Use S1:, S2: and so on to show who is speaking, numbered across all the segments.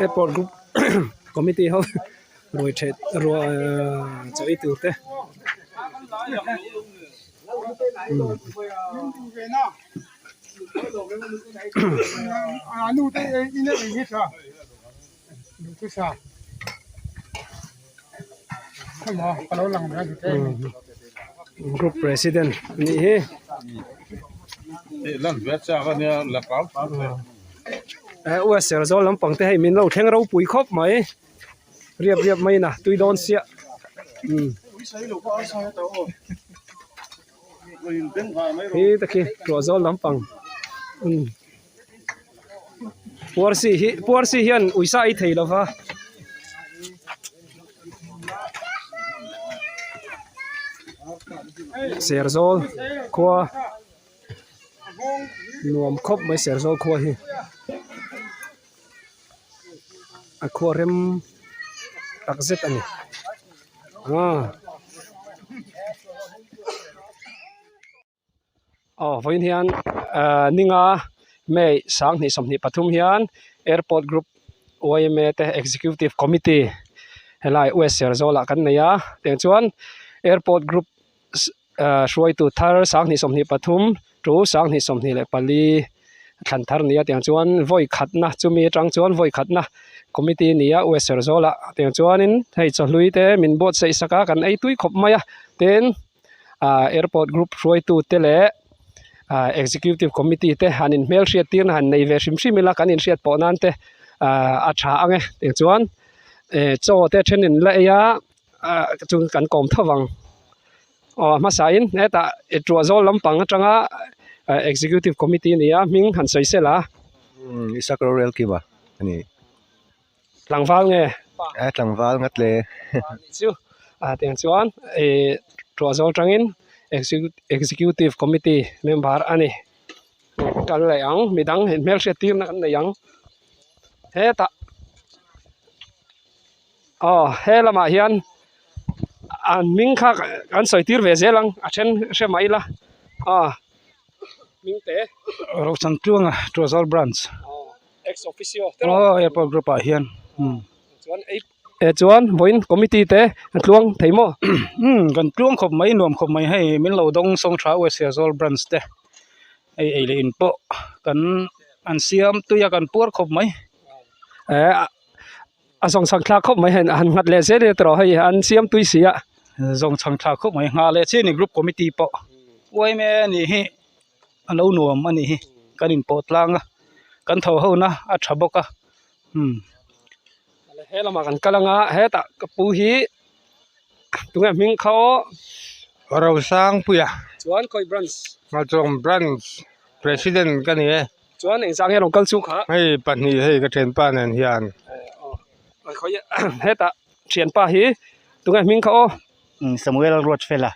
S1: Airport group committee ho ruai ṭhet ruah chaw ei tur te Group president anih hi. Uaser Serzawl lampang te hei min lo thleng ropui khawp mai riap riap mai in a tui dawn siah umm hi te khi Tuahzawl lampang umm. Puarsi hi puarsi hian uisa a ei thei lo va. Serzawl khua nuam khawp mai Serzawl khua hi a khua rem tak zet a ni aaa. Aw vawiin hian ahh ninga May sanghnih 23 hian airport group yma te executive committee helai west Serzawl ah kan nei a tiang chuan airport group ahh hruaitu thar sanghnih 23 to sanghnih 24 thlan thar a ni a tiang chuan vawi khatna chumi atang chuan vawi khatna committee a ni a west Serzawl ah tiang chuanin hei chawhlui te min buatsaih sak a kan ei tui khawp mai a tin. ah airport group hruaitu te leh ah executive committee te han in hmelhriat tir na han nei ve hrim hrim ila kan inhriat pawh nan te ah a tha ang e tichuan eh chaw te then in la ei a ah chu kan kawm tho vang aw a hmasa in hetah tuah zawl lampang atanga executive committee a ni a hming han sawi sel a.
S2: Isak rorel kim a ani.
S1: Tlangval nge?
S2: A tlangval ngat le.
S1: Chu a tiang chuan ih tuah zawl tangin executive committee member a ni. Kal leh ang midang hmelhriat tirna kan nei ang. Hetah aw he lamah hian an hming kha kan sawi tir ve zel ang a then hre mai ila aw hming te.
S3: Rochang Tluanga Tuahzawl branch.
S1: Ex officio
S3: aw airport group ah hian
S1: chuan ei eh chuan vawiin committee te an tluang thei maw
S3: umm kan tluang khawp mai nuam khawp mai hei min lo dawng sawng tha u Serzawl branch te hei ei leh in pawh kan an siam tui a kan puar khawp mai
S1: eh a zawng chhang thlak khawp mai hei han nghat leh zel ila tawh hei an siam tui si a
S3: zawng chhang thlak khawp mai nghah leh chian group committee pawh uaime a nih hi. a lo nuam a nih hi kan inpawh tlang a kan tho ho na a tha bawk a umm.
S1: He lamah kan kal anga hetah ka pu hi tunge hming kha aw.
S4: Rosangpuia.
S1: Chuan khawi branch.
S4: Hmachawng branch president ka ni e.
S1: Chuan engzah nge rawn kal chu kha.
S4: Hei pahnih hei ka thianpa nen hian.
S1: Khawi hetah thianpa hi tunge hming kha aw.
S5: Samuel Ruatfela.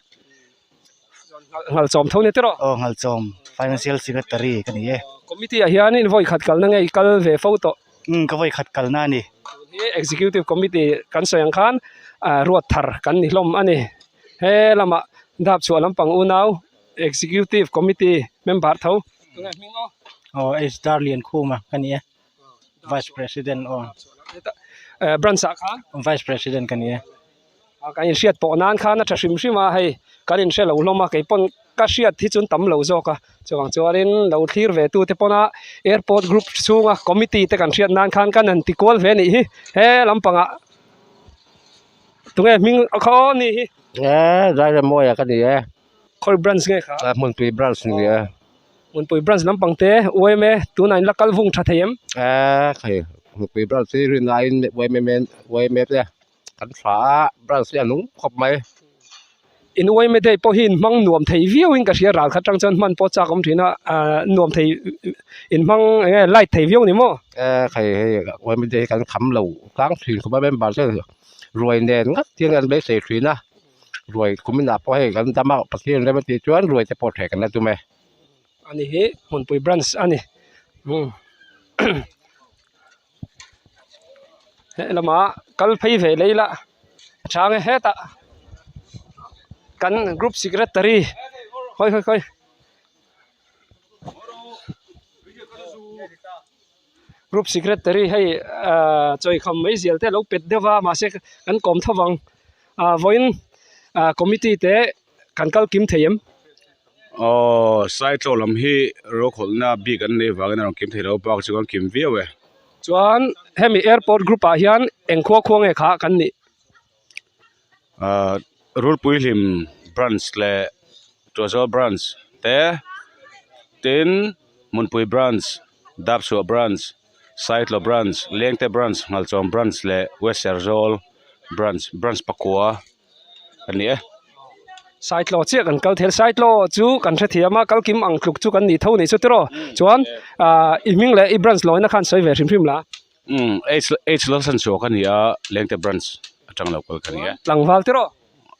S1: Nghal chawm tho ni tiraw?
S5: Aw nghal chawm financial secretary ka ni e.
S1: Committee ah hian in vawi khat kalna nge i kal ve fo tawh?
S5: Umm ka vawi khat kalna a ni.
S1: Tun hi executive committee kan sawi ang khan ruat thar kan ni hlawm a ni. He lamah dap chhuah lampang unau executive committee member tho. Tunge hming aw?
S3: Aw H Darliankhuma ka ni e. Vice President aw.
S1: Branch ah khan?
S3: Vice President ka ni e.
S1: Kan inhriat pawh nan khan a tha hrim hrim a hei kan inhre lo hlawm a kei pawn ka hriat hi chuan tam lo zawk a chuvang chuanin lo thlir ve tute pawna airport group chhunga committee te kan hriat nan khan kan han ti kual ve anih hi he lampangah tunge hming kha aw ni hi.
S2: E Zairemawia ka ni e.
S1: Khawi branch nge kha?
S2: Hmunpui branch ni e.
S1: Hmunpui branch lampang te UMA tunah in la kal vung tha thei em?
S2: E hei Hmunpui branch hi rinaiin UMA UMA te Kan tha a, branch hi a nung khawp mai.
S1: In uaime day pawh hi in hmang nuam thei viau in ka hria ral khat tang chuan hman pawh chak awm thin a, ah nuam thei in hmang eng nge light thei viau ni maw?
S2: E hei hei uaime day hi kan kham lo tlang thin khawp a member te ruai nen ngat hian an beisei thin a, ruai kum inah pawh hei kan dam a Pathian rem a tih chuan ruai te pawh hreh kan la tum e.
S1: Ani hi Hmunpui branch a ni. Helamah kal phei ve leh ila a chang e hetah kan group secretary khawi khawi khawi. Group secretary hei ahh chawikham mai zial te a lo pet deuh va mahse kan kawm tho vang ah vawiin ah committee te kan kal kim thei em?
S6: Aw Saitlaw lam hi rokhawlhna bik an nei vangin a rawn kim thei lo bak chu kan kim viau e.
S1: Chuan hemi airport group ah hian eng khua khua nge kha kan nih?
S6: Ahh Rulpui hlim branch leh Tuahzawl branch te tin Hmunpui branch Dapchhuah branch Saitlaw branch Lengte branch Nghalchawm branch leh West Serzawl branch branch pakua a ni e.
S1: Saitlaw chiah kan kal thei a Saitlaw chu kan hrethiam a kal kim ang tluk chu kan nih tho nih chu tiraw chuan ahh i hming leh i branch lawina khan sawi ve hrim hrim la.
S6: Umm H H Lalsan chhuah ka ni a Lengte branch atang lo kal ka ni e.
S1: Tlangval tiraw?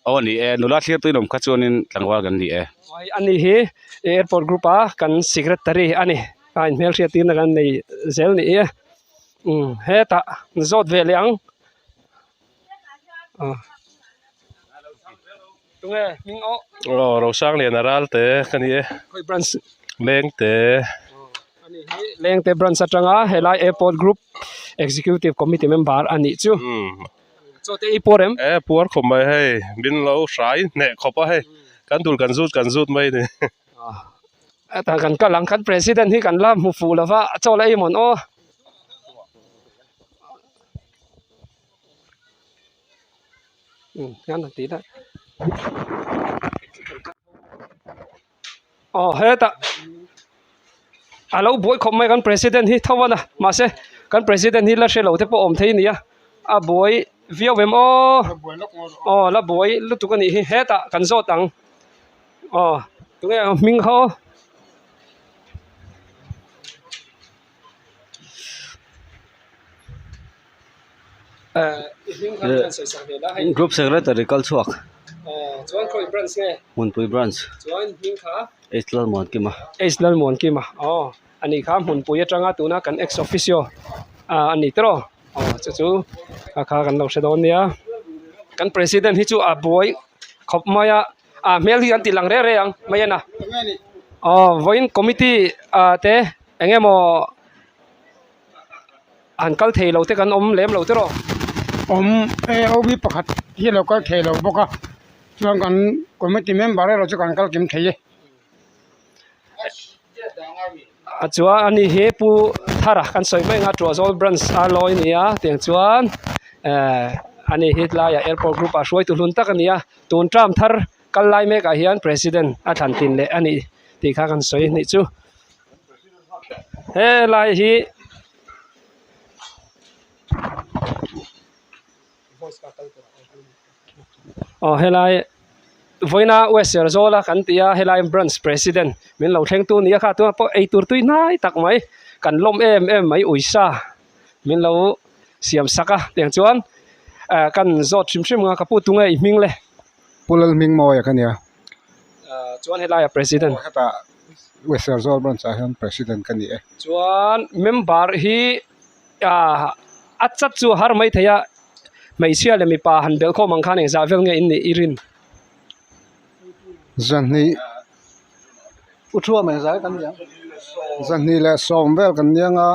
S6: Aw ni e, nula thlir tuin awm kha chuanin tlangval kan ni e.
S1: Uai a ni hi Airport group a kan secretary a ni a inhmelhriat tirna kan nei zel ni e. Umm hetah zawt ve leh ang. Aw tunge hming aw?
S7: Aw Rosangliana Ralte ka ni e.
S1: Khawi branch?
S7: Lengte.
S1: Ani hi Lengte branch atanga helai Airport Group Executive Committee member a nih chu. Chaw te i puar em?
S7: E puar khawp mai hei, min lo hrai hneh khawp a hei, kan dul kan zut kan zut mai a ni.
S1: Hetah kan kal ang, kan President hi kan la hmu fuh lova, chaw la ei mawn aw. Hian a ti daih. Aw hetah a lo buai khawp mai kan president hi tho a na mahse kan president hi la hre lo te pawh awm thei a ni a a buai viau em aw aw la buai lutuk a nih hi hetah kan zawt ang aw tunge hming kha aw.
S8: Group secretary kal chhuak Hmunpui branch H Lalmuankima
S1: H Lalmuankima aw ani kha Hmunpui atanga tuna kan ex officio a ni tawh aw chu chu a kha kan lo hre dawn nia kan president hi chu a buai khawp mai a a hmel hi an ti lang reng reng ang mai a na aw vawiin committee ah te eng emaw. an kal thei lo te kan awm lem lo tiraw?
S4: Awm e OB pakhat hi a lo kal thei lo bawk a chuan kan committee member erawh chu kan kal kim thei e.
S1: A chuan ani hi Pu Thara kan sawi mai anga Tuahzawl branch a lawi a ni a tiang chuan eh ani hi tlaiah airport group ah hruaitu hlun tak a ni a tun term thar kal lai mek ah hian president a thlan tlin leh a ni tih kha kan sawi a nih chu. Helai hi aw helai vawiina west Serzawl a kan tih a helai branch president min lo thleng tu a ni a kha tunah pawh eitur tui hnai tak mai kan lawm em em mai uisa min lo siam sak a tiang chuan ah kan zawt hrim hrim ang a ka pu tunge i hming le.
S9: Pu Lalhmingmawia ka nia.
S1: Chuan helai a president.
S9: Hetah West Serzawl branch ah hian president ka ni e.
S1: Chuan member hi ah a chat chu a har mai thei a, hmeichhia leh mipa han belh khawm ang khan engzah vel nge in nih i rin?
S9: Zahnih
S5: U Thuam engzah kan ni ang?
S9: Zahnih leh sawm vel kan ni ang a,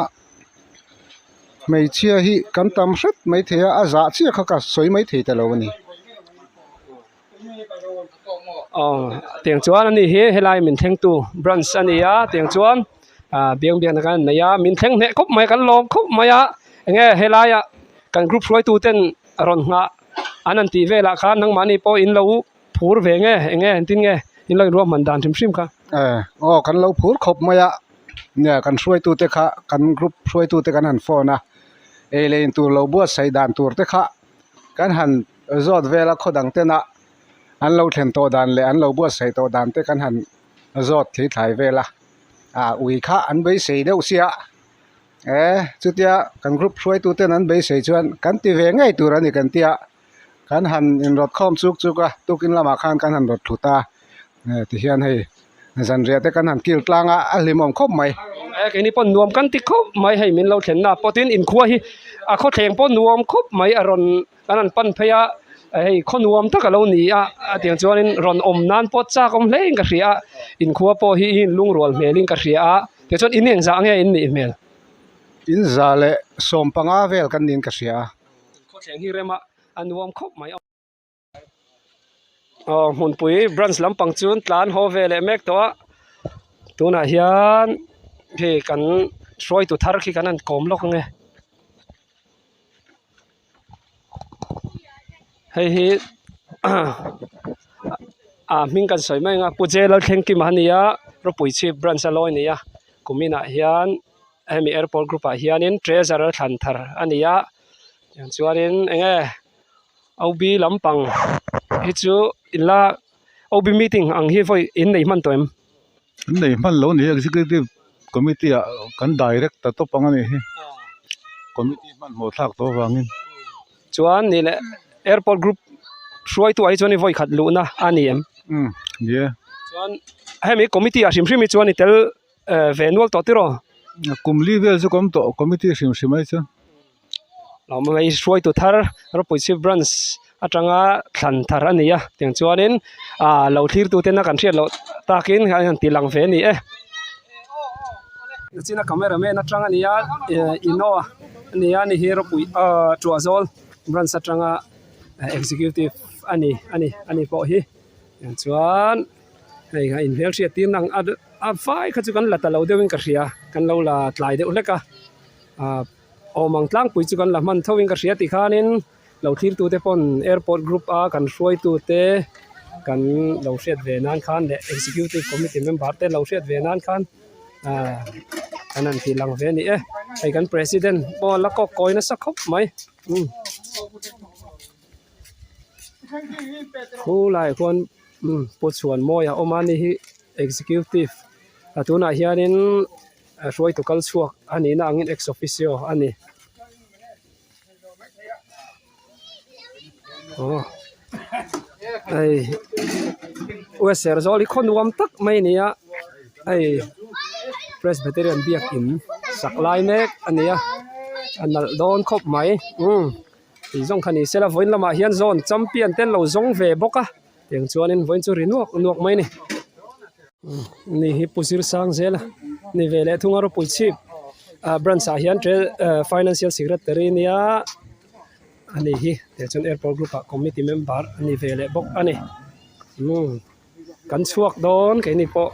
S9: hmeichhia hi kan tam hret mai thei a, a zah chiah kha ka sawi mai thei ta lo a ni.
S1: Aw tiang chuan ani hi helai min thlengtu branch a ni a tiang chuan ah biang biakna kan nei a min thleng hneh khawp mai kan lawm khawp mai a enge helaia kan group hruaitu ten rawn nghah an han tih velah khan nangmahni pawh in lo phur ve nge enge engtin nge in lo inruahman dan hrim hrim kha.
S9: Aw kan lo phur khawp mai a nia kan hruaitu te kha kan group hruaitu te kan han phone a ei leh in tur lo buatsaih dan tur te kha kan han Zawt vela khaw dang tena an lo thlen tawh dan leh an lo buatsaih tawh dan te kan han zawt thei thlai vel a, ah ui kha an beisei deuh sia e chutia kan group hruaitu ten an beisei chuan kan ti ve ngei tur a ni kan tia kan han inrawt khawm chuk chuk a tukin lamah khan kan han rawt thut a tihian hei zanriah te kan han kil tlang a a hlimawm khawp mai.
S1: E keini pawh nuam kan ti khawp mai hei min lo thlenna pawh tin inkhua hi a khawthleng pawh nuam khawp mai a rawn Kan han pan phei a hei khaw nuam tak a lo ni a a tiang chuanin rawn awm nan pawh chak awm hlein ka hria a inkhua pawh hi i inlungrual hmelin ka hria a. Tichuan in engzah nge in nih hmel?
S9: In za leh 15 vel kan niin ka hria a.
S1: Khawthleng hi rema a nuam khawp mai. Aw hmunpui branch lampang chu tlan haw ve leh mek tawh a tunah hian hei kan hruaitu thar khi kan han kawm lawk ange hei hi a hming kan sawi mai ang a Pu J Lalthlengkima a ni a Rawpuichhip branch a lawi a ni a kuminah hian hemi airport group ah hianin treasurer thlan thar a ni a chuanin eng nge. OB lampang hi chu ila OB meeting ang hi vawi in nei hman tawh em?
S10: An nei hman lo ni executive committee ah kan direct ta tawp ang a nih hi committee hmanhmawh thlak tawh avangin.
S1: Chuan nih leh airport group hruaitu ah hi chuan i vawi khat luhna a ni em?
S10: Umm ni e.
S1: Chuan hemi committee ah hrim hrim hi chuan i tel ve nual tawh tiraw?
S10: Kum li vel chu ka awm tawh committee hrim hrim ai chuan.
S1: Lawmawmei hruaitu thar Rawpuichhip branch atanga thlan thar a ni a tiang chuanin ah lo thlirtu tena kan hriat loh takin an han tih lang ve a ni e. China camera man atang a ni a eh Innova a ni a ni hi Rawpui ah Tuahzawl branch atanga executive a ni a ni a ni pawh hi tiang chuan hei a inhmelhriat tir na ang a vai kha chu kan la ta lo deuhin ka hria kan lo la tlai deuh hlek a ah. Awm ang tlangpui chu kan la hman tho in ka hria tih khanin lo thirtute pawn airport group a kan hruaitute kan lo hriat ve nan khan leh executive committee member te lo hriat ve nan khan ah kan han tih lang ve a ni e hei kan president pawh a la kawk kawi nasa khawp mai umm khu laiah khuan umm pu chhuanmawia a awm a ni hi executive a tunah hianin. A hruaitu kal chhuak a nihna angin ex officio a ni. Aw hei U Serzawl hi khaw nuam tak mai a ni a hei Presbyterian biakin sak lai mek a ni a a nalh dawn khawp mai umm tih zawng kha ni sela vawiin lamah hian zawn champion te an lo zawng ve bawk a tiang chuanin vawiin chu ri nuak nuak mai a ni. Ni hi Pu Zir Sang zel a ni ve leh thung a rawpui chhip ah branch ah hian tel ah financial secretary nia a ni hi tah chuan airport group ah committee member a ni ve leh bawk a ni umm kan chhuak dawn keini pawh.